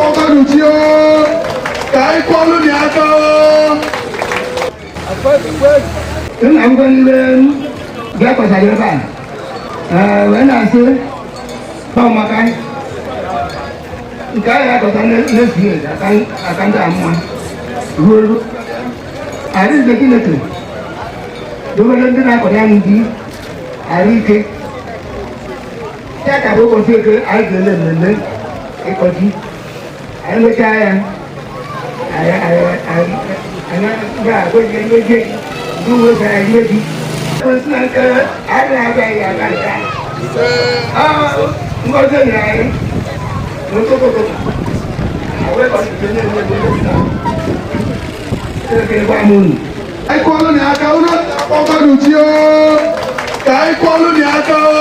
na-akpọkwanụ chi o. Ka anyị kụọlụ na aka o. Nna m n'ibe bịa kọsara ebe a. Ee, wee na-asị maka nke ahụ akọta n'ezie aka ndị a mma ruo ruo arịze. Chineke dobere ndị na-akwado anyị ji arụ ike ya ka bụ ụbọchị Eke anyị ga-eme mmemme ịkọ ji. Anyị mechaa ya, anyị ga-agwa ihe ji ndị uwe gara ihe ji kwesị na nke anyị na-abịaghị aga nke a. Ngọzi nyere anyị n'ụtụtụ ụtụtụ wee ka ọ dị na-eme eme. Chineke gwa m unu. Anyị kụọlụ na aka. Unu na-akpọkwanụ chi o. Ka anyị kụọlụ na aka o.